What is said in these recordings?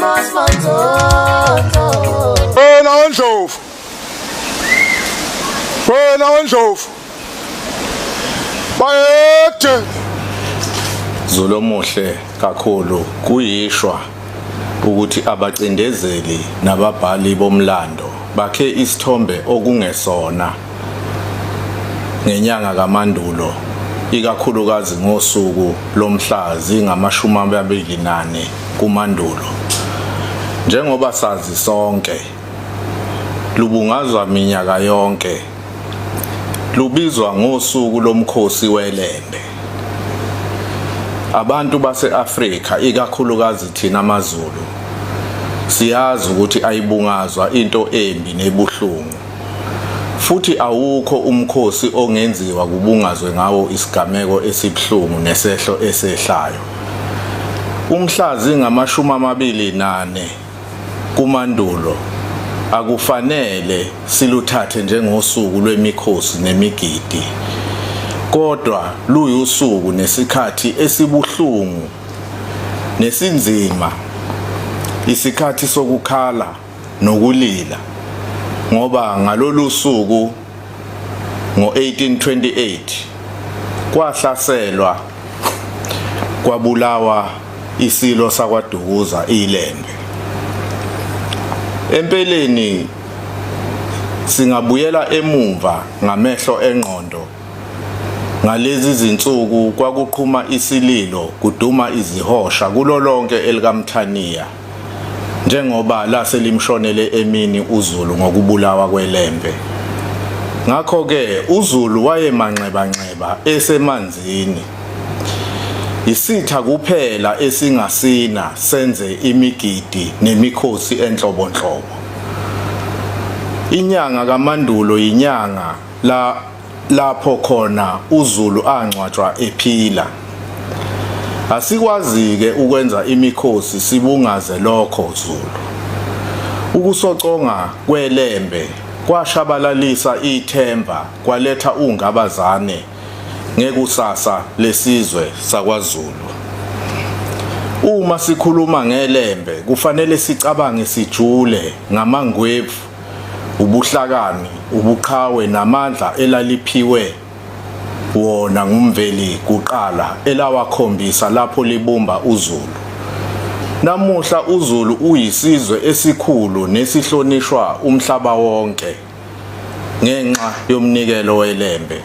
Mos Manzonzo. Wena wendlovu. Wena wendlovu. Bayethe. Zulu omuhle kakhulu, kuyishwa ukuthi abacindezeli nababhali bomlando bakhe isithombe okungesona ngenyanga kaMandulo, ikakhulukazi ngosuku lomhla zingama-24 kuMandulo. Njengoba sazi sonke, lubungazwa minyaka yonke, lubizwa ngosuku lomkhosi weLembe. Abantu base-Afrika, ikakhulukazi thina maZulu, siyazi ukuthi ayibungazwa into embi nebuhlungu, futhi awukho umkhosi ongenziwa kubungazwe ngawo isigameko esibuhlungu nesehlo esehlayo. Umhla zingama-24 kuMandulo akufanele siluthathe njengosuku lwemikhosi nemigidi, kodwa luyusuku nesikhathi esibuhlungu nesinzima, isikhathi sokukhala nokulila, ngoba ngalolu suku ngo-1828 kwahlaselwa kwabulawa isilo sakwaDukuza iLembe. Empeleni singabuyela emumva ngamehlo engqondo ngalezi zinsuku kwakuqhuma isililo, kuduma izihosha kulo lonke elikaMthaniya, njengoba lase limshonele emini uZulu ngokubulawa kweLembe. Ngakho-ke uZulu wayemanxebanxeba esemanzini. Isitha kuphela esingasina senze imigidi nemikhosi enhlobonhlobo. Inyanga kaMandulo yinyanga la lapho khona uZulu angcwatshwa ephila. Asikwazi-ke ukwenza imikhosi sibungaze lokho Zulu. Ukusoconga kweLembe kwashabalalisa ithemba, kwaletha ungabazane ngekusasa lesizwe sakwaZulu. Uma sikhuluma ngeLembe kufanele sicabange sijule ngamangwevu, ubuhlakani, ubuqhawe namandla elaliphiwe wona nguMveli kuqala, elawakhombisa lapho libumba uZulu. Namuhla uZulu uyisizwe esikhulu nesihlonishwa umhlaba wonke ngenxa yomnikelo weLembe.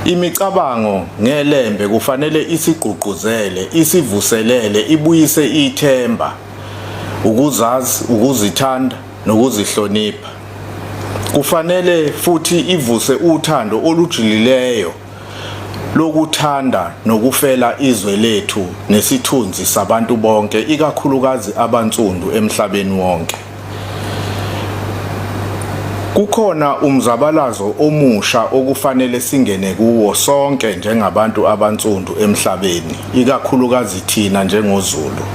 Imicabango ngeLembe kufanele isigqugquzele, isivuselele, ibuyise ithemba, ukuzazi, ukuzithanda nokuzihlonipha. Kufanele futhi ivuse uthando olujulileyo lokuthanda nokufela izwe lethu nesithunzi sabantu bonke, ikakhulukazi abansundu emhlabeni wonke. Kukhona umzabalazo omusha okufanele singene kuwo sonke njengabantu abansundu emhlabeni, ikakhulukazi thina njengoZulu.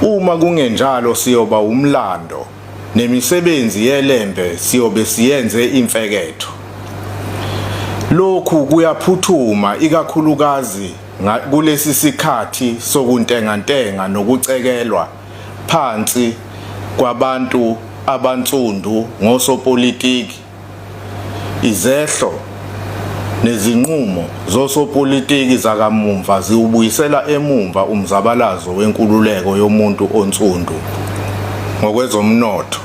Uma kungenjalo siyoba wumlando, nemisebenzi yeLembe siyobe siyenze imfeketho. Lokhu kuyaphuthuma ikakhulukazi kulesi sikhathi sokuntengantenga nokucekelwa phansi kwabantu abansundu ngosopolitiki. Izehlo nezinqumo zosopolitiki zakamumva ziwubuyisela emumva umzabalazo wenkululeko yomuntu onsundu ngokwezomnotho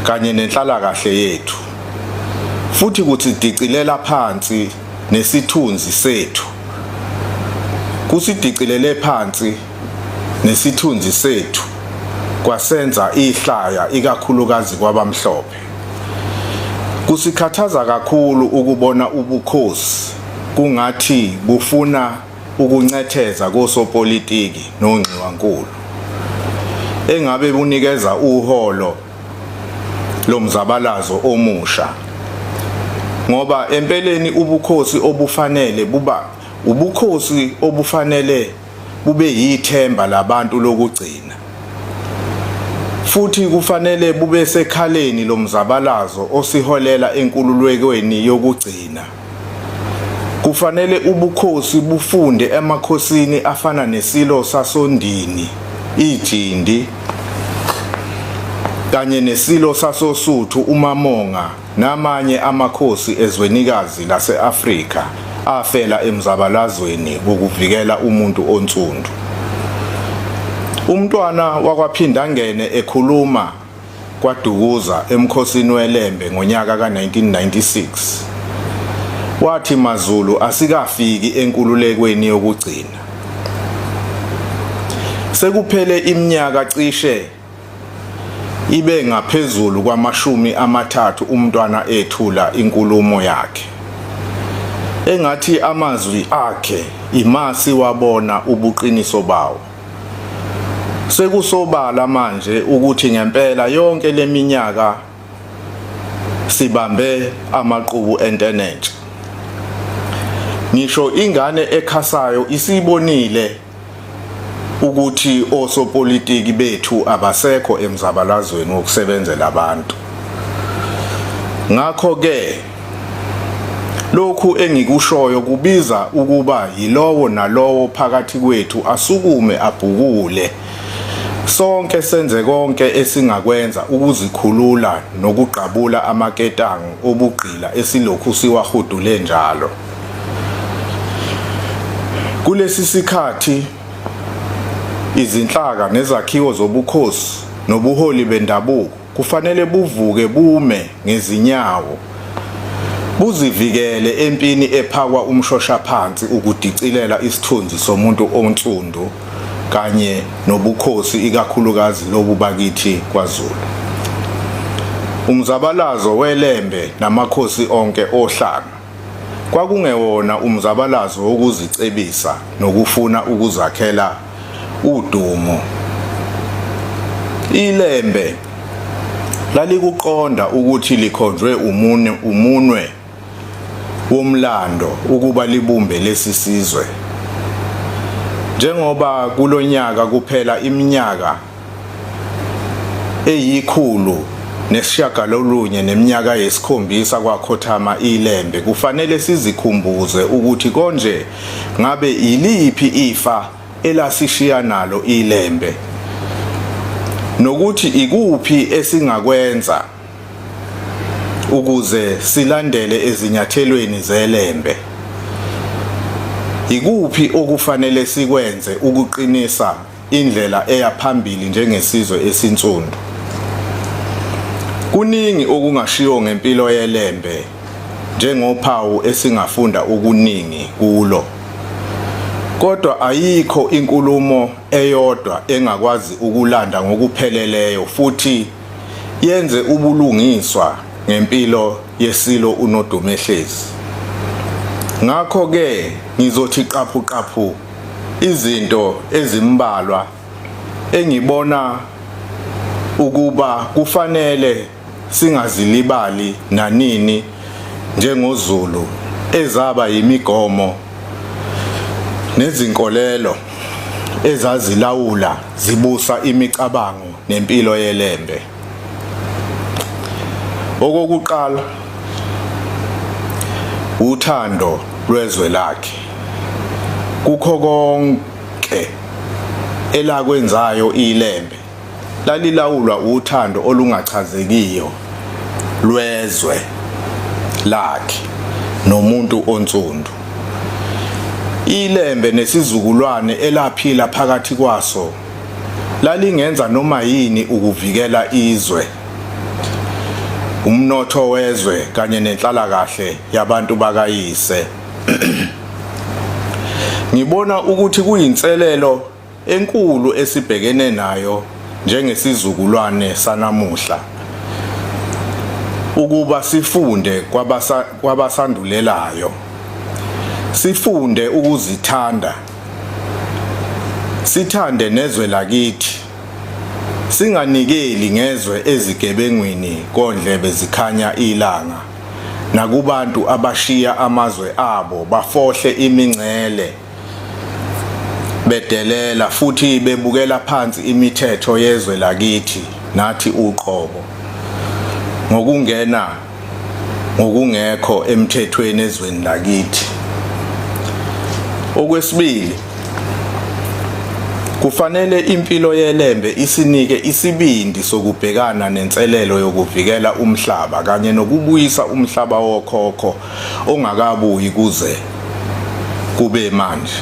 kanye nenhlalakahle yethu, futhi kusidicilela phansi nesithunzi sethu, kusidicilele phansi nesithunzi sethu, kwasenza ihlaya ikakhulukazi kwabamhlophe. Kusikhathaza kakhulu ukubona ubukhosi kungathi bufuna ukuncetheza kosopolitiki nongxiwankulu engabe bunikeza uholo lomzabalazo omusha, ngoba empeleni ubukhosi obufanele buba ubukhosi obufanele bube yithemba labantu lokugcina, futhi kufanele bube sekhaleni lomzabalazo osiholela enkululekweni yokugcina. Kufanele ubukhosi bufunde emakhosini afana neSilo sasoNdini iJindi kanye nesilo sasoSuthu uMamonga namanye amakhosi ezwenikazi lase-Afrika afela emzabalazweni wokuvikela umuntu onsundu. Umntwana wakwaPhindangene ekhuluma KwaDukuza emkhosini weLembe ngonyaka ka-1996 wathi maZulu asikafiki enkululekweni yokugcina. Sekuphele iminyaka cishe ibe ngaphezulu kwamashumi amathathu umntwana ethula inkulumo yakhe. Engathi amazwi akhe imasi wabona ubuqiniso bawo. Sekusobala manje ukuthi ngempela yonke leminyaka sibambe amaqubu entenentsha. Ngisho ingane ekhasayo isibonile ukuthi osopolitiki bethu abasekho emzabalazweni wokusebenzela abantu. Ngakho ke Lokhu engikushoyo kubiza ukuba yilowo nalowo phakathi kwethu asukume abhukule. Sonke senze konke esingakwenza ukuzikhulula nokugqabula amaketango obugqila esilokhu siwahudule njalo. Kulesi sikhathi izinhlaka nezakhiwo zobukhosi nobuholi bendabuko kufanele buvuke bume ngezinyawo buzivikele empini ephakwa umshoshaphansi ukudicilela isithunzi somuntu onsundu kanye nobukhosi ikakhulukazi lobu bakithi kwaZulu. Umzabalazo weLembe namakhosi onke ohlanga kwakungewona umzabalazo wokuzicebisa nokufuna ukuzakhela udumo. Ilembe lalikuqonda ukuthi likhonjwe umunwe umunwe womlando ukuba libumbe lesi sizwe. Njengoba kulonyaka kuphela iminyaka eyikhulu nesishiyagalolunye neminyaka yesikhombisa kwakhothama iLembe kufanele sizikhumbuze ukuthi konje ngabe iliphi ifa elasishiya nalo iLembe nokuthi ikuphi esingakwenza ukuze silandele ezinyathelweni zeLembe. Ikuphi okufanele sikwenze ukuqinisa indlela eya phambili njengesizwe esinsundu. Kuningi okungashiwo ngempilo yeLembe njengophawu esingafunda okuningi kulo. Kodwa ayikho inkulumo eyodwa engakwazi ukulanda ngokupheleleyo futhi yenze ubulungiswa ngempilo yeSilo uNodumehlezi. Ngakho-ke ngizothi qaphu qaphu izinto ezimbalwa engibona ukuba kufanele singazilibali nanini njengoZulu ezaba yimigomo nezinkolelo ezazilawula zibusa imicabango nempilo yeLembe. Okokuqala uthando lwezwe lakhe kukho konke elakwenzayo iLembe lalilawulwa uthando olungachazekiyo lwezwe lakhe nomuntu onsundu. ILembe nesizukulwane elaphila phakathi kwaso lalingenza noma yini ukuvikela izwe, umnotho wezwe kanye nenhlalakahle yabantu bakayise. Ngibona ukuthi kuyinselelo enkulu esibhekene nayo njengesizukulwane sanamuhla ukuba sifunde kwabasandulelayo, sifunde ukuzithanda, sithande nezwe lakithi, singanikeli ngezwe ezigebengwini kondlebe zikhanya ilanga nakubantu abashiya amazwe abo bafohle imingcele bedelela futhi bebukela phansi imithetho yezwe lakithi nathi uqobo ngokungena ngokungekho emthethweni ezweni lakithi. Okwesibili, Kufanele impilo yeLembe isinike isibindi sokubhekana nenselelo yokuvikela umhlaba kanye nokubuyisa umhlaba wokhokho ongakabuyi kuze kube manje.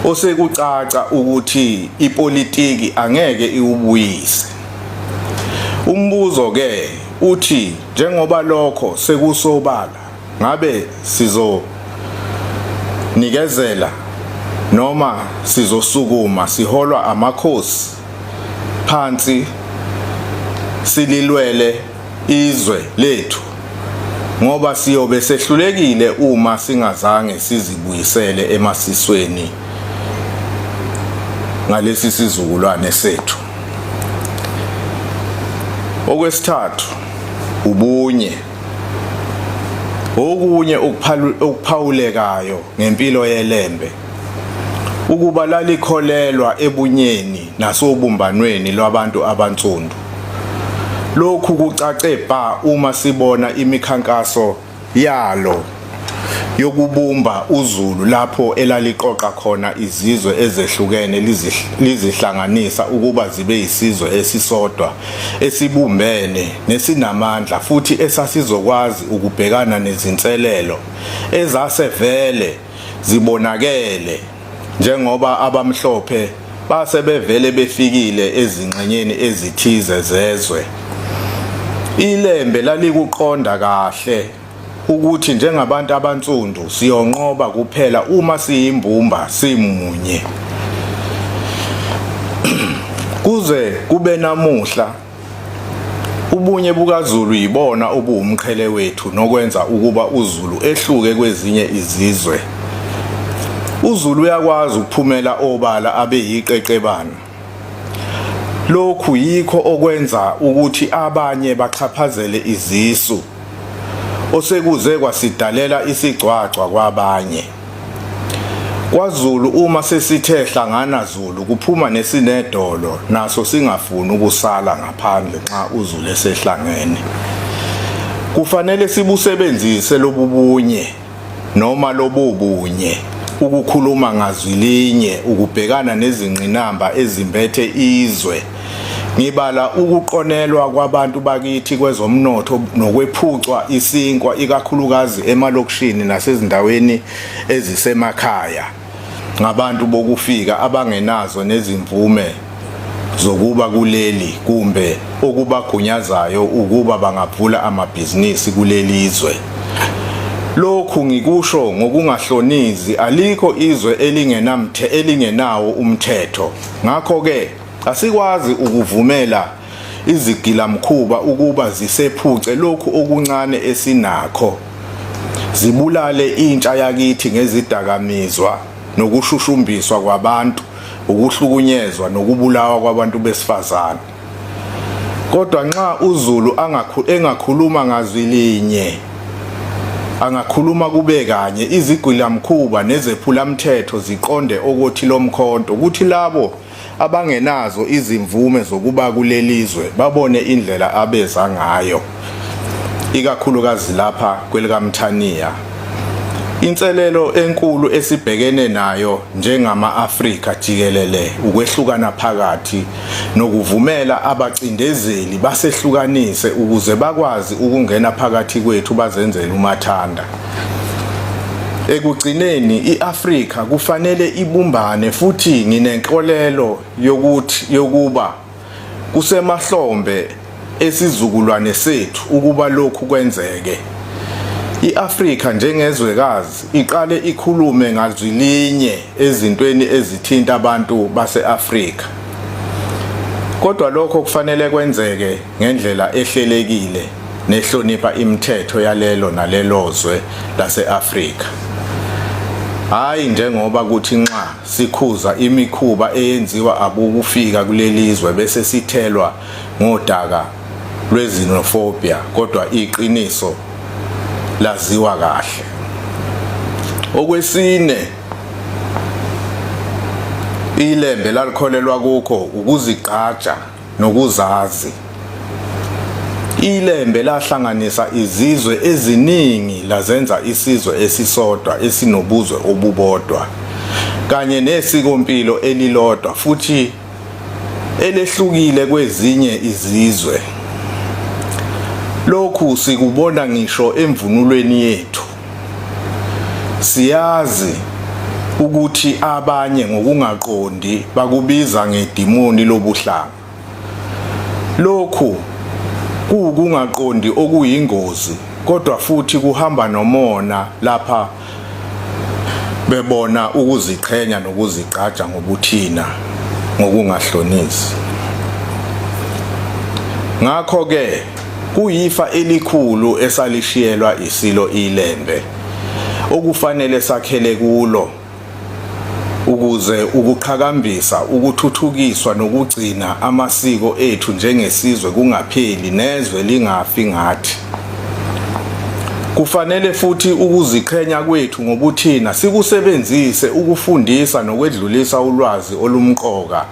Osekucaca ukuthi ipolitiki angeke iwubuyise. Umbuzo ke uthi njengoba lokho sekusobala ngabe sizo nikezela noma sizosukuma siholwa amakhosi phansi sililwele izwe lethu ngoba siyobe sehlulekile uma singazange sizibuyisele emasisweni ngalesi sizukulwane sethu. Okwesithathu, ubunye. Okunye okuphawulekayo ngempilo yeLembe ukuba lalikholelwa ebunyeni nasobumbanweni lwabantu abansundu. Lokhu kucace bha uma sibona imikhankaso yalo yokubumba uZulu lapho elaliqoqa khona izizwe ezehlukene lizihlanganisa ukuba zibe isizwe esisodwa esibumbene nesinamandla futhi esasizokwazi ukubhekana nezinselelo ezase vele zibonakele njengoba abamhlophe base bevele befikile ezingxenyeni ezithize zezwe. ILembe lalikuqonda kahle ukuthi njengabantu abansundu siyonqoba kuphela uma siyimbumba simunye. Kuze kube namuhla Ubunye bukaZulu yibona obuwumqhele wethu nokwenza ukuba uZulu ehluke kwezinye izizwe. UZulu uyakwazi ukuphumela obala abe yiqeqebana. Lokhu yikho okwenza ukuthi abanye baxhaphazele izisu osekuze kwasidalela isigcwagcwa kwabanye. KwaZulu uma sesithe hlangana Zulu kuphuma nesinedolo naso singafuni ukusala ngaphandle nxa uZulu esehlangene. Kufanele sibusebenzise lobubunye noma lobubunye ukukhuluma ngazwilinye ukubhekana nezingqinamba ezimbethe izwe. Ngibala ukuqonelwa kwabantu bakithi kwezomnotho nokwephucwa isinkwa ikakhulukazi emalokishini nasezindaweni ezisemakhaya ngabantu bokufika abangenazo nezimvume zokuba kuleli kumbe okubagunyazayo ukuba bangavula amabhizinisi kuleli zwe. Lokhu ngikusho ngokungahlonizi alikho izwe elingenamthe elingenawo umthetho. Ngakho-ke Asikwazi ukuvumela izigilamkhuba ukuba zisephuce lokhu okuncane esinakho, zibulale intsha yakithi ngezidakamizwa nokushushumbiswa kwabantu, ukuhlukunyezwa nokubulawa kwabantu besifazane. Kodwa nxa uZulu engakhuluma ngazwi linye, angakhuluma kube kanye, izigwilamkhuba nezephulamthetho ziqonde okothi lomkhonto, kuthi labo abangenazo izimvume zokuba kulelizwe babone indlela abeza ngayo ikakhulukazi lapha kwelikaMthaniya. Inselelo enkulu esibhekene nayo njengama-Afrika jikelele ukwehlukana phakathi nokuvumela abacindezeli basehlukanise ukuze bakwazi ukungena phakathi kwethu bazenzele umathanda. Ekugcineni i-Afrika kufanele ibumbane futhi nginenkolelo yokuthi yokuba kusemahlombe esizukulwane sethu ukuba lokhu kwenzeke. I-Afrika njengezwekazi iqale ikhulume ngazwilinye ezintweni ezithinta abantu base-Afrika. Kodwa lokho kufanele kwenzeke ngendlela ehlelekile nehlonipha imithetho yalelo nalelo zwe lase-Afrika. Hhayi njengoba kuthi nxa sikhuza imikhuba eyenziwa abokufika kuleli zwe bese sithelwa ngodaka lwezinophobia kodwa iqiniso laziwa kahle. Okwesine, iLembe lalikholelwa kukho ukuzigqaja nokuzazi. ILembe lahlanganisa izizwe eziningi lazenza isizwe esisodwa esinobuzwe obubodwa. kanye nesikompilo elilodwa futhi elehlukile kwezinye izizwe. Lokhu sikubona ngisho emvunulweni yethu. Siyazi ukuthi abanye ngokungaqondi bakubiza ngedimoni lobuhlanga. Lokhu kuwukungaqondi okuyingozi kodwa futhi kuhamba nomona lapha bebona ukuziqhenya nokuzigqaja ngobuthina ngokungahlonizi. Ngakho-ke kuyifa elikhulu esalishiyelwa iSilo iLembe okufanele sakhele kulo ukuze ukuqhakambisa, ukuthuthukiswa nokugcina amasiko ethu njengesizwe kungapheli nezwe lingafi ngathi. Kufanele futhi ukuziqhenya kwethu ngobuthina sikusebenzise ukufundisa nokwedlulisa ulwazi olumqoka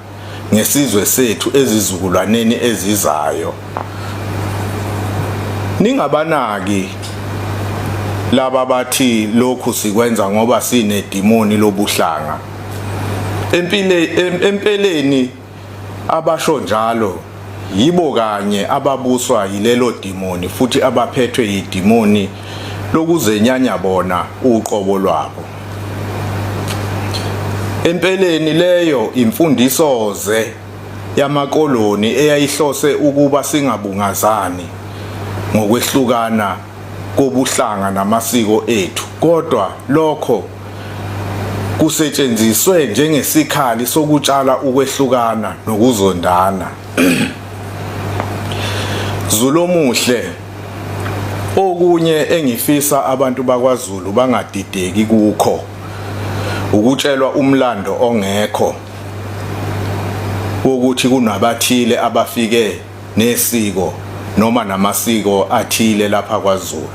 ngesizwe sethu ezizukulwaneni ezizayo. Ningabanaki laba bathi lokhu sikwenza ngoba sinedimoni lobuhlanga. Empile empeleni abasho njalo yibo kanye ababuswa yilelo dimoni futhi abaphethwe yidimoni lokuzenyanya bona uqobo lwabo. Empeleni leyo imfundiso-ze yamakoloni eyayihlose ukuba singabungazani ngokwehlukana kobuhlanga namasiko ethu kodwa lokho kusetshenziswe njengesikhali sokutshala ukwehlukana nokuzondana. Zulu omuhle, okunye engifisa abantu bakwaZulu bangadideki kukho ukutshelwa umlando ongekho wokuthi kunabathile abafike nesiko noma namasiko athile lapha kwaZulu.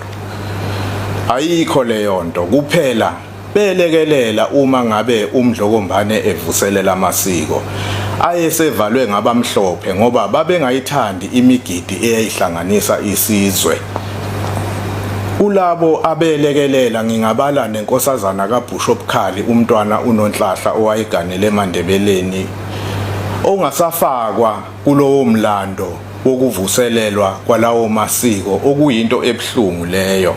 Ayikho leyo nto kuphela belekelela uma ngabe uMdlokombane evuselela amasiko ayesevalwe ngabamhlophe ngoba babengayithandi imigidi eyayihlanganisa isizwe. Kulabo abelekelela ngingabala nenkosazana kaBhushop Khali uMntwana uNonhlahla owayeganele emaNdebeleni ongasafakwa kulowo mlando wokuvuselelwa kwalawo masiko okuyinto ebuhlungu leyo.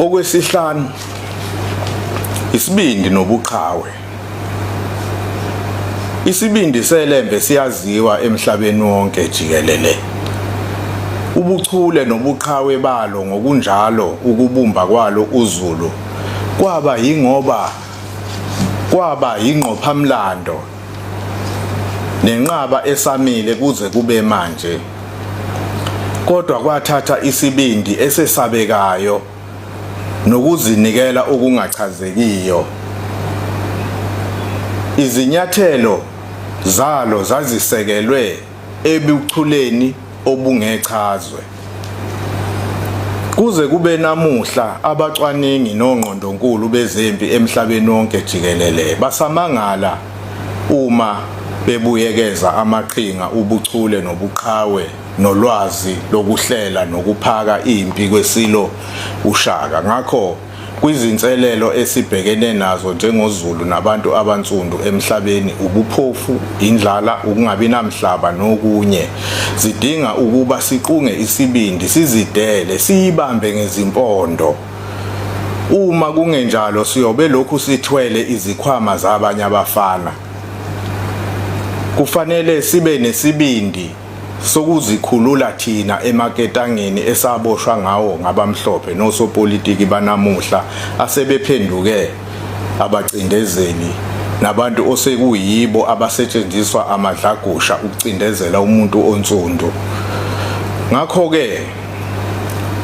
Okwesihlanu, isibindi nobuqhawe. Isibindi seLembe siyaziwa emhlabeni wonke jikelele. Ubuchule nobuqhawe balo ngokunjalo ukubumba kwalo uZulu kwaba yingoba kwaba yingqophamlando nenqaba esamile kuze kube manje. Kodwa kwathatha isibindi esesabekayo nokuzinikela okungachazekiyo. Izinyathelo zalo zazisekelwe ebuchuleni obungechazwe. Kuze kube namuhla abacwaningi nongqondonkulu bezempi emhlabeni wonke jikelele basamangala uma bebuyekeza amaqhinga, ubuchule nobuqhawe nolwazi lokuhlela nokuphaka impi kweSilo uShaka. Ngakho Kwizinselelo esibhekene nazo njengoZulu nabantu abansundu emhlabeni, ubuphofu, indlala, ukungabi namhlaba nokunye, zidinga ukuba siqunge isibindi, sizidele, siyibambe ngezimpondo. Uma kungenjalo siyobe lokhu sithwele izikhwama zabanye abafana. Kufanele sibe nesibindi sokuzikhulula thina emaketangeni esaboshwa ngawo ngabamhlophe nosopolitiki banamuhla asebephenduke abacindezeli nabantu osekuyibo abasetshenziswa amadlagusha ukucindezela umuntu onsundu. Ngakho-ke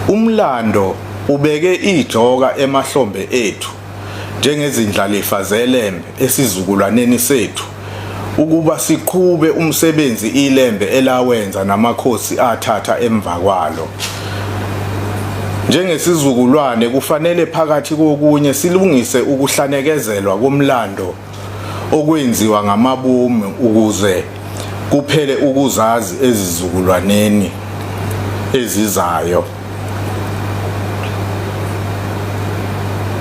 umlando ubeke ijoka emahlombe ethu njengezindlalifa zeLembe esizukulwaneni sethu ukuba siqhube umsebenzi iLembe elawenza namakhosi athatha emva kwalo. Njengesizukulwane kufanele phakathi kokunye silungise ukuhlanekezelwa komlando okwenziwa ngamabomu ukuze kuphele ukuzazi ezizukulwaneni ezizayo.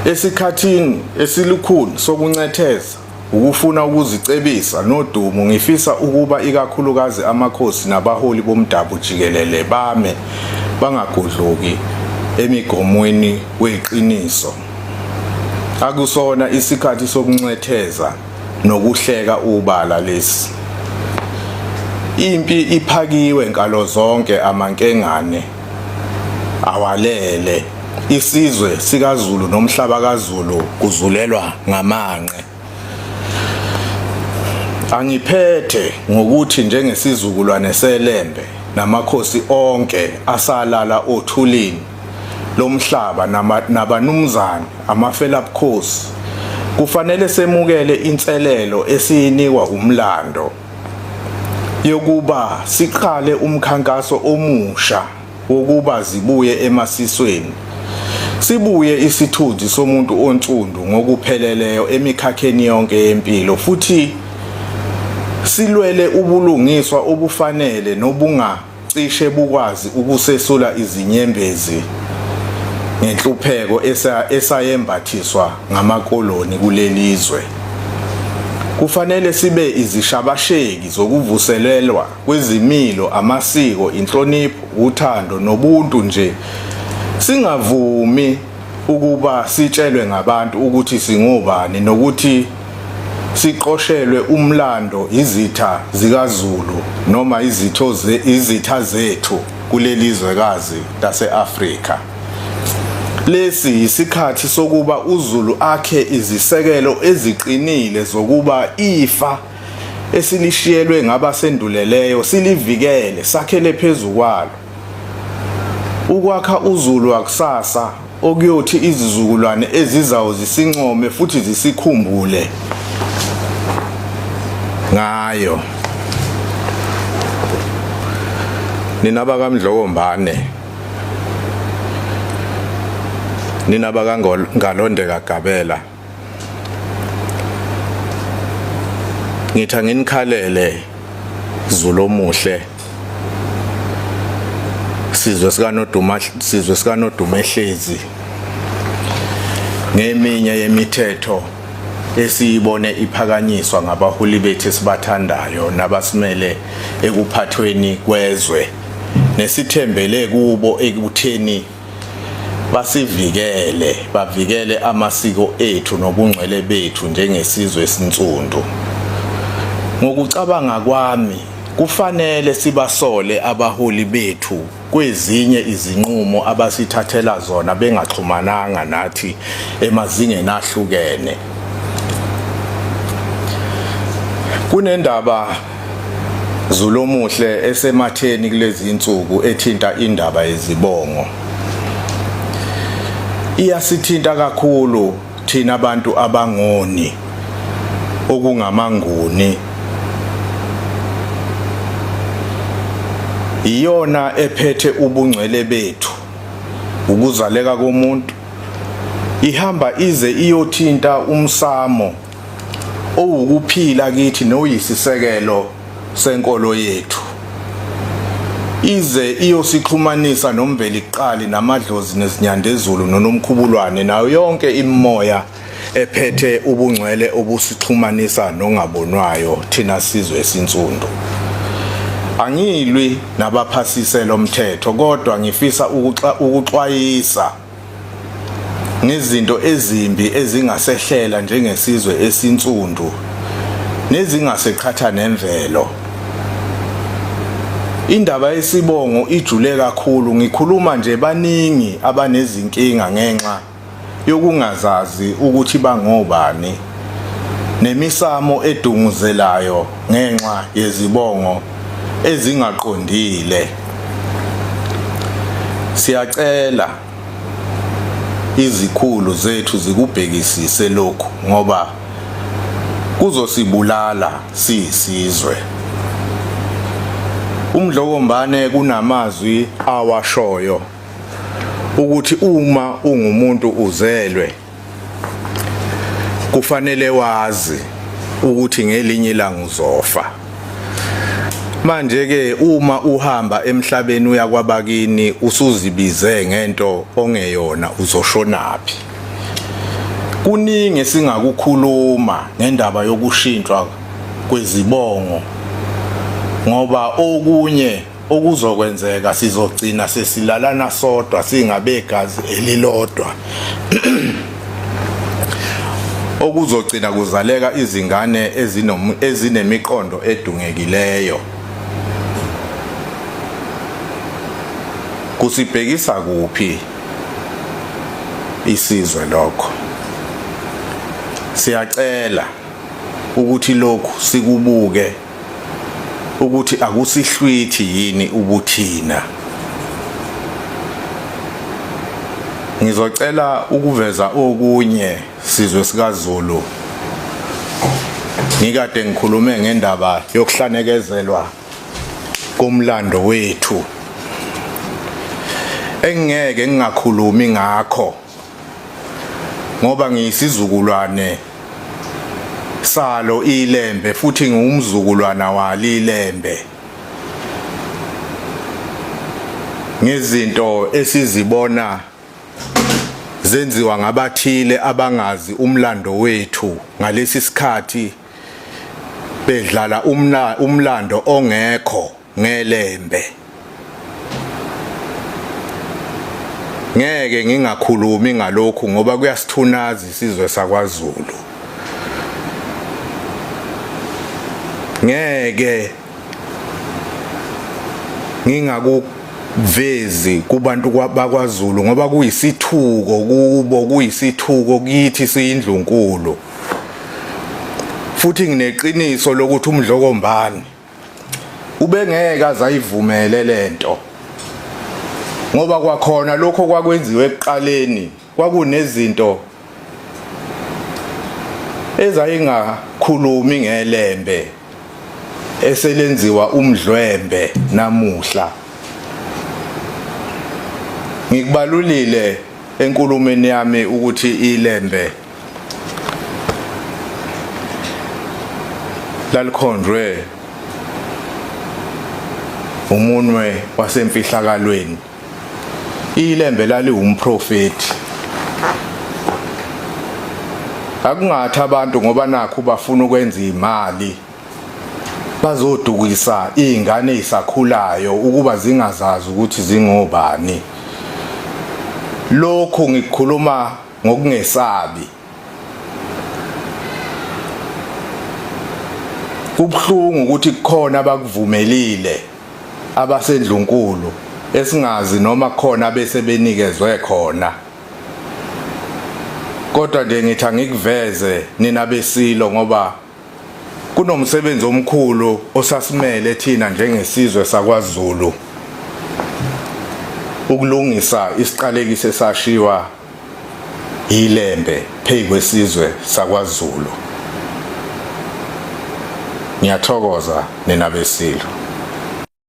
Esikhathini esilukhuni sokuncetheza, ukufuna ukuzicebisa nodumo ngifisa ukuba ikakhulukazi amakhosi nabaholi bomdabu jikelele bame bangagudluki emigomweni weqiniso. Akusona isikhathi sokuncetheza nokuhleka ubala lesi. Impi iphakiwe nkalo zonke amankengane awalele isizwe sikaZulu nomhlaba kaZulu kuzulelwa ngamanqe. Angiphethe ngokuthi njengesizukulwane seLembe namakhosi onke asalala othulini lomhlaba nabanumzane amafelabukhosi kufanele semukele inselelo esiyinikwa umlando yokuba siqale umkhankaso omusha wokuba zibuye emasisweni sibuye isithunzi somuntu onsundu ngokupheleleyo emikhakheni yonke yempilo futhi silwele ubulungiswa obufanele nobungacishe bukwazi ukusesula izinyembezi ngenhlupheko esayembathiswa ngamakoloni kulelizwe. Kufanele sibe izishabasheki zokuvuselelwa kwezimilo, amasiko, inhlonipho, uthando nobuntu nje. Singavumi ukuba sitshelwe ngabantu ukuthi singobani nokuthi siqoshelwe umlando izitha zikaZulu noma izitho izitha zethu kuleli zwekazi lase-Afrika. Lesi yisikhathi sokuba uZulu akhe izisekelo eziqinile zokuba ifa esilishiyelwe ngabasenduleleyo silivikele sakhele phezu kwalo. Ukwakha uZulu wakusasa okuyothi izizukulwane ezizayo zisincome futhi zisikhumbule ngayo. Nina bakaMdlokombane, nina bakaNgalondeka Gabela, ngithi anginikhalele Zulu omuhle, sizwe sikaNoduma, sizwe sikaNodumehlezi, ngeminye yemithetho esiyibone iphakanyiswa ngabaholi bethu esibathandayo nabasimele ekuphathweni kwezwe nesithembele kubo ekutheni basivikele, bavikele amasiko ethu nobungcwele bethu njengesizwe esinsundu. Ngokucabanga kwami, kufanele sibasole abaholi bethu kwezinye izinqumo abasithathela zona bengaxhumananga nathi emazingeni ahlukene. Kunendaba Zulomuhle esematheni kulezi insuku ethinta indaba yezibongo. Iyasithinta kakhulu thina abantu abangoni okungamanguni. Iyona ephethe ubungcwele bethu, ukuzaleka komuntu. Ihamba ize iyothinta umsamo owukuphila kithi noyisisekelo senkolo yethu. Ize iyosixhumanisa noMveliqali namadlozi nezinyandezulu noNomkhubulwane nayo yonke imimoya ephethe ubungcwele obusixhumanisa nongabonwayo thina sizwe esinsundu. Angilwi nabaphasise lo mthetho kodwa ngifisa ukuxwayisa ngezinto ezimbi ezingasehlela njengesizwe esinsundu nezingaseqhatha nemvelo. Indaba yesibongo ijule kakhulu, ngikhuluma nje baningi abanezinkinga ngenxa yokungazazi ukuthi bangobani nemisamo edunguzelayo ngenxa yezibongo ezingaqondile. Siyacela izikhulu zethu zikubhekisise lokhu ngoba kuzosibulala siyisizwe. UMdlokombane kunamazwi awashoyo ukuthi uma ungumuntu uzelwe kufanele wazi ukuthi ngelinye ilanga uzofa. Manje ke uma uhamba emhlabeni uya kwabakini usuzibize ngento ongeyona uzoshonaphi? Kuningi esingakukhuluma ngendaba yokushintshwa kwezibongo ngoba okunye okuzokwenzeka sizogcina sesilalana sodwa singabegazi elilodwa okuzogcina kuzaleka izingane ezinemiqondo edungekileyo. Kusibhekisa kuphi isizwe lokho? Siyacela ukuthi lokhu sikubuke ukuthi akusihlwithi yini ubuthina. Ngizocela ukuveza okunye sizwe sikaZulu. Ngikade ngikhulume ngendaba yokuhlanekezelwa komlando wethu engingeke ngingakhulumi ngakho ngoba ngiyisizukulwane salo ilembe futhi ngiwumzukulwana walo ilembe ngezinto esizibona zenziwa ngabathile abangazi umlando wethu ngalesi sikhathi bedlala umlando ongekho ngelembe. Ngeke ngingakhulumi ngalokhu ngoba kuyasithunaza isizwe sakwaZulu. Ngeke ngingakuvezi kubantu bakwaZulu ngoba kuyisithuko kubo, kuyisithuko kithi siyindlunkulu. Futhi ngineqiniso lokuthi uMdlokombane ubengeke azayivumele lento ngoba kwakhona lokho kwakwenziwe ekuqaleni kwakunezinto ezayingakhulumi ngelembe eselenziwa umdlwembe namuhla. Ngikubalulile enkulumeni yami ukuthi ilembe lalikhonjwe umunwe wasemfihlakalweni. Ilembe laliwumprofethi. Akungathi abantu ngoba nakhu bafuna ukwenza imali bazodukisa izingane ezisakhulayo ukuba zingazazi ukuthi zingobani. Lokhu ngikukhuluma ngokungesabi. Kubuhlungu ukuthi kukhona abakuvumelile abasendlunkulu esingazi noma kukhona bese benikezwe khona. Kodwa nje ngithi angikuveze nina besilo ngoba kunomsebenzi omkhulu osasimele thina njengesizwe sakwaZulu ukulungisa isiqalekiso esashiwa yiLembe phezu kwesizwe sakwaZulu. Ngiyathokoza nina beSilo.